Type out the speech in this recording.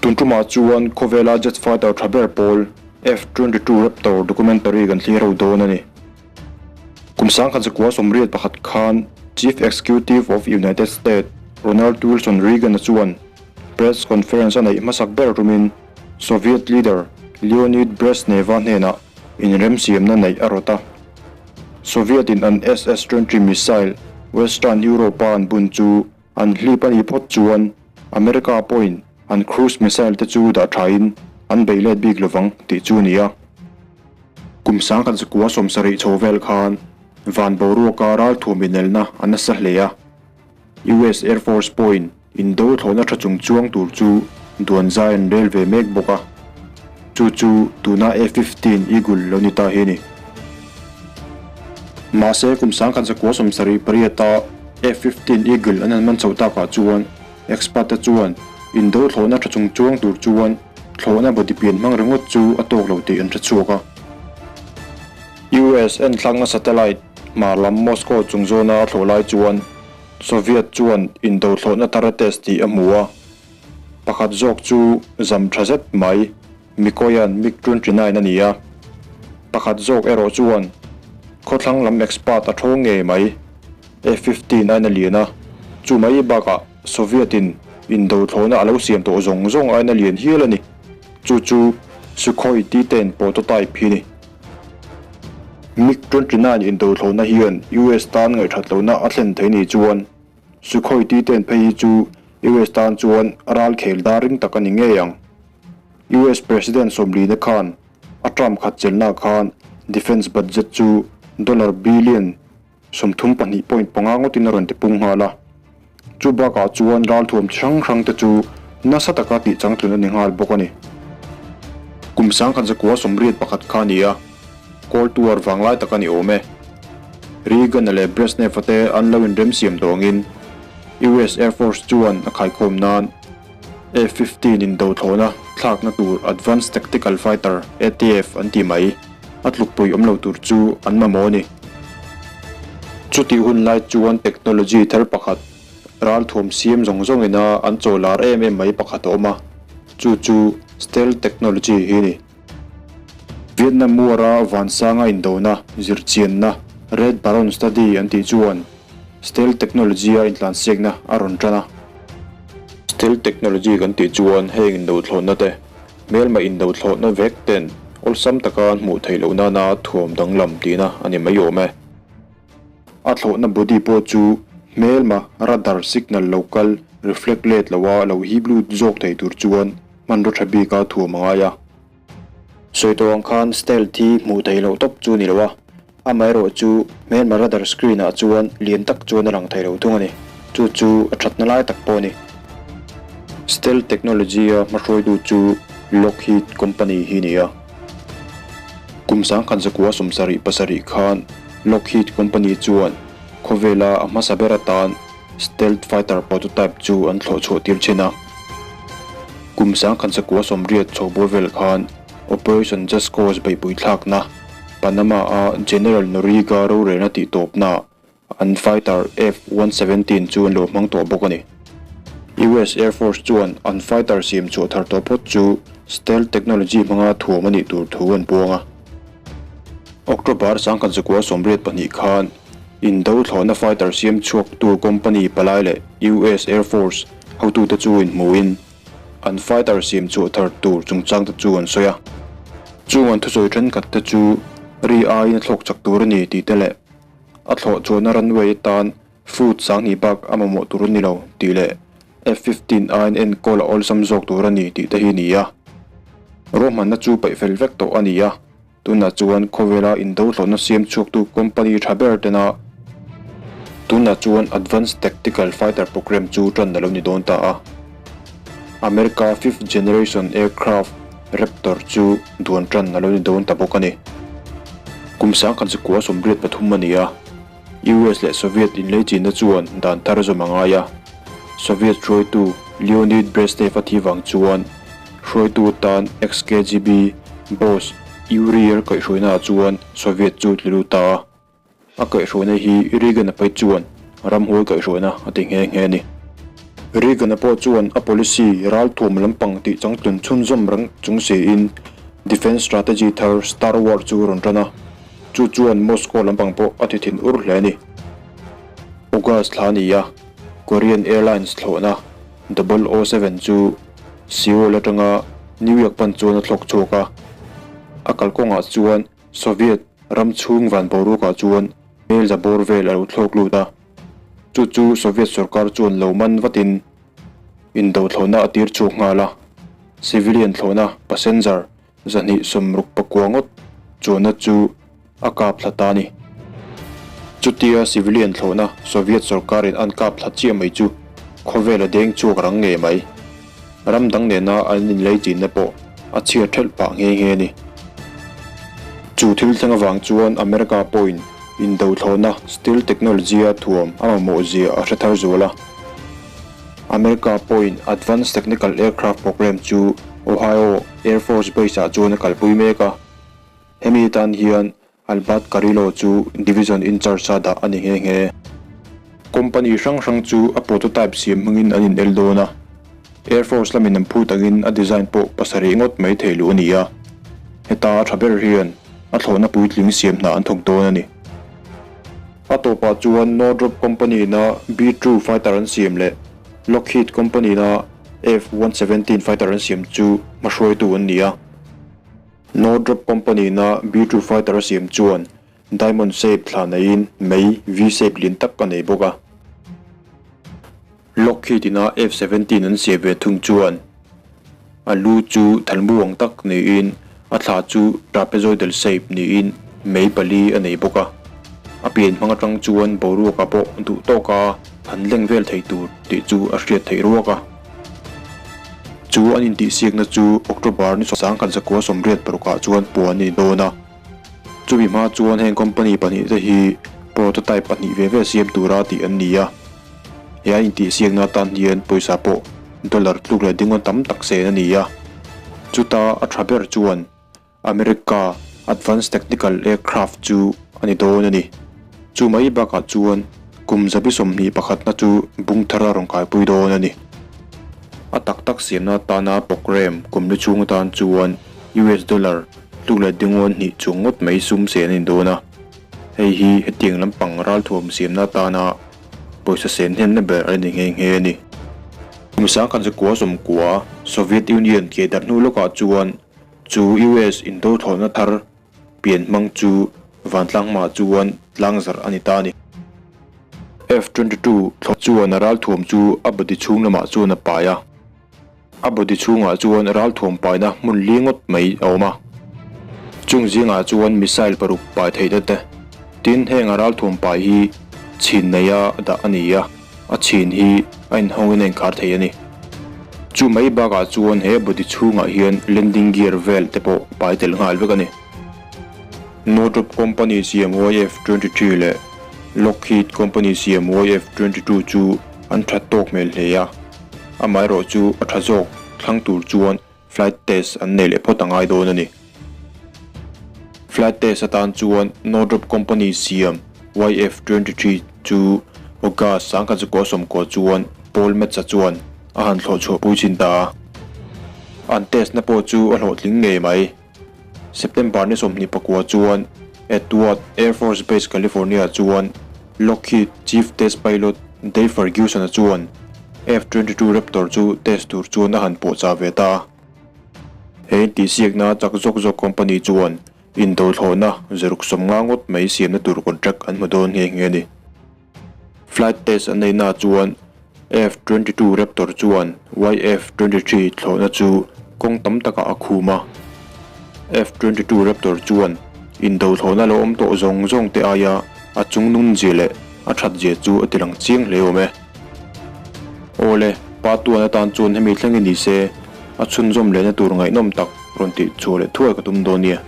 Tun tumah chuan khawvela jet fighter tha ber pawl F-22 Raptor documentary kan thlir ho dawn a ni. Kum 1981 khan Chief Executive of United States Ronald Wilson Reagan-a chuan press conference a neih hmasak ber rumin Soviet leader Leonid Brezhnev-a hnenah inremsiamna neih a rawt a. Soviet-in an SS-20 missile Western Europe-a an bun chu An hlip a nih phawt chuan America pawhin an cruise missile te chu dah thain an bei let bik lovang tih chu a ni a. Kum 1970 chho vel khan van boruaka ralthuam inelna a nasa hle a. US Air Force pawhin indo thlawhna tha chung chuang tur chu duan zai an rel ve mek bawk a. Chu chu tuna A-15 Eagle lo ni ta hi a ni. Mahse, kum 1978 a F-15 Eagle an han man chhoh takah chuan expert te chuan indo thlawhna tha chung chuang tur chuan thlawhna body pian hmang ringawt chu a tawk lo tih an hre chhuak a. US enthlakna satellite hmar lam Moscow chung zawna a thlawh lai chuan Soviet chuan indo thlawhna thar a test tih a hmu a. Pakhat zawk chu zam tha zet mai Mikoyan MiG-29 a ni a, pakhat zawk erawh chuan khawthlang lam expert a thaw ngei mai, F-15 aina lian a, chu mai bakah Soviet-in indo thlawhna a lo siam tawh zawng zawng aina lian hial a ni, chu chu Sukhoi T-10 prototype hi ni. MiG-29 indo thlawhna hian US tan ngaihthat lohna a thlen thei ni chuan Sukhoi T-10 phei hi chu US tan chuan ral khel dar ring tak a ni ngei ang. US President Sawmlina khan a term khat chelna khan defence budget chu dollar billion 32.5 ngawtin a rawn tipung nghal a. Chu bakah chuan ralthuam chi hrang hrang te chu nasa taka tih changtlun a ni nghal bawk a ni. Kum 1981 kha a ni a, Cold War vanglai tak a ni awm e. Reagan-a leh Brezhnev-a te an lo inremsiam tawngin US Air Force chuan a khaikhawm nan F-15 indo thlawhna thlakna tur Advanced Tactical Fighter, ATF, an ti mai. A tlukpui awm lo tur chu an mamawh a ni. Chutih hun lai chuan technology thar pakhat, ralthuam siam zawng zawngina an chaw lar em em mai pakhat a awm a, chu chu Stealth Technology hi a ni. Vietnam War-a vansanga indona zirchianna Red Baron Study an tih chuan Stealth Technology-a intlansiakna a rawn tan a. Stealth Technology kan tih chuan heng indothlawhna te, hmelma indothlawhna vek ten awlsam taka an hmuh theih loh nana thuam danglam tihna a ni mai awm e. A thlawhna body pawh chu hmelma radar signal lo kal reflect let loa lo hip lut zawk thei tur chuan hmanraw tha bika thuam a ngai a. Sawi tawh ang khan stealth hi hmuh theih loh tawp chu a ni lo a, amaherawh chu hmelma radar screen ah chuan lian tak chuan a lang thei lo thung a ni. Chu chu a thatna lai tak pawh a ni. Stealth technology a hmahruaitu chu Lockheed company hi a ni a. Kum 1977 khan Lockheed company chuan khawvela a hmasa ber atan Stealth fighter prototype chu an thlawh chhuah tir thin a. Kum 1980 chho bawr vel khan Operation Just Cause beihpui thlakna, Panama-a General Noriega rorelna tih tawpnaah an fighter F-117 chu an lo hmang tawh bawk a ni. US Air Force chuan an fighter siam chhuah thar tawh phawt chu stealth technology hmanga thuam a nih tur thu an puang a. October 1982 khan Indo thlawhna fighter siam chhuaktu company palai leh US Air Force hotute chu inhmuhin an fighter siam chhuah thar tur chungchangte chu an sawi a. Chung an thusawi thenkhat te chu ri aiin a thlawk chak tur a ni tih te leh a thlawh chuanna runway atan foot 2000 bak a mamawh tur a ni lo tih leh F-15 aiin enkawl a awlsam zawk tur a ni tih te hi a ni a. Ruahmanna chu peih fel vek tawh a ni a. Tunah chuan khawvela indo hlawhna siam chhuaktu company tha ber tena tunah chuan Advanced Tactical Fighter Program chu tan a lo ni dawn ta a. America Fifth Generation Aircraft Raptor chu duan tan a lo ni dawn ta bawk a ni. Kum 1983 a ni a, US leh Soviet inleichinna chuan dan thar zawm a ngai a. Soviet hruaitu Leonid Brezhnev a thi vang chuan hruaitu tan ex-KGB boss Yuri a kaihhruainaah chuan Soviet chu tli lut ta a. A kaihhruaina hi Reagan a pai chuan ramhuai kaihhruaina a ti nghe nghe a ni. Reagan-a pawh chuan a policy ralthuam lampang tih changtlun chhunzawm reng chung siin defence strategy thar Star War chu rawn tan a, chu chuan Moscow lampang pawh a ti thin ur hle a ni. August thla a ni a, Korean Airlines thlawhna Double O seven chu Seoul atanga New York pan chuan a thlawk chhuak a, a kalkawngah chuan Soviet ram chhung van boruakah chuan hmel za bawr vel a lo thlawk lut a. Chu chu Soviet sorkar chuan lo man vatin indo thlawhna a tir chhuak nghal a, civilian thlawhna passenger 260 ngawt chuanna chu a kap thla ta a ni. Chutia civilian thlawhna Soviet sorkarin an kap thla chiah mai chu khawvel a deng chhuak rang ngei mai. Ram dang nena an inlei chinna pawh a chhiat thelh pah nghe nghe a ni. Chu thil thleng avang chuan America pawhin indo thlawhna steel technology-a thuam a mamawh zia a hre thar zual a. America pawhin Advanced Technical Aircraft Program chu Ohio Air Force Base-ah chuan a kalpui mek a. Hemi tan hian Albert Carrillo chu Division in charge-a dah a ni nghe nghe. Company hrang hrang chu a prototype siam hmangin an inel dawn a, Air Force lamin an phut angin a design pawh pasarih ngawt mai thei luh a ni a. Heta a tha ber hian a thlawhna puitling siam hna an thawk dawn a ni. A tawpah chuan Northrop Company-na B-two fighter an siam leh Lockheed Company-na F-117 fighter an siam chu hmahruaitu an ni a. Northrop Company-na B-two fighter a siam chuan diamond shape thla neiin mei V-shape lian tak a nei bawk a. Lockheed ina F-17 an siam ve thung chuan a lu chu thalmu ang tak niin a thla chu trapezoidal shape niin mei pali a nei bawk a. A pian hmang atang chuan boruakah pawh duh tawka han leng vel thei tur tih chu a hriat theih ruak a. Chu an intihsiakna chu October ni 1986 ah chuan puan a ni dawn a. Chumi hma chuan heng company pahnihte hi prototype pahnih ve ve siam tura tih an ni a. He a intihsiakna atan hian pawisa pawh dollar tluk leh dingawn tam tak sen a ni a. Chuta a tha ber chuan America Advanced Technical Aircraft chu a ni dawn a ni. Chu mai bakah chuan kum zabi 21 na chu bung thar a rawn kaipui dawn a ni. A tak tak siamna atana program kum li chhung atan chuan US dollar tluk leh dingawn hnih chung ngawt mai sum sen a ni dawn a. Hei hi hetiang lampang ralthuam siamna atana pawisa sen hnemna ber a ni nghe nghe a ni. Kum 1990 Soviet Union ke darh hnu lawkah chuan chu US indo thlawhna thar pian hmang chu vantlang hmaah chuan tlang zarh a ni ta a ni. F-22 thlawh chuan a ralthuam chu a body chhung lamah chuan a pai a. A body chhungah chuan ralthuam paina hmun li ngawt mai a awm a. Chung zingah chuan missile paruk pai theihna te, tin heng a ralthuam pai hi chhin neia dah a ni a, a chhin hi a inhawngin a inkhar thei a ni. Chu mai bakah chuan he body chhungah hian landing gear vel te pawh pai tel nghal vek a ni. Northrop Company siam YF-23 leh Lockheed Company siam YF-22 chu an that tawk hmel hle a. Amaherawh chu a tha zawk thlang tur chuan flight test an nei leh phawt a ngai dawn a ni. Flight test atan chuan Northrop Company siam YF-23 chu August 1990 chuan Paul Metsa chuan a han thlawh chhuah pui chin ta a. An test na pawh chu a hlawhtling ngei mai. September ni 29 chuan Edward Air Force Base, California chuan Lockheed Chief Test Pilot Dave Ferguson-a chuan F-22 Raptor chu test tur chuan a han pawhchah ve ta a. He intihsiakna chak zawk zawk company chuan indo thlawhna 150 ngawt mai siamna tur contract an hmu dawn nghe nghe a ni. Flight test an neihna chuan F-22 Raptor chuan YF-23 thlawhna chu kawng tam takah a khum a. F-22 Raptor chuan indo thlawhna lo awm tawh zawng zawng te aia a chungnun zia leh a that zia chu a tilang chiang hle awm e. Awle, pa tuan atan chuan hemi thleng i ni se, a chhunzawm lehna tur ngaihnawm tak rawn tih chhuah leh thuai ka tum dawn nia.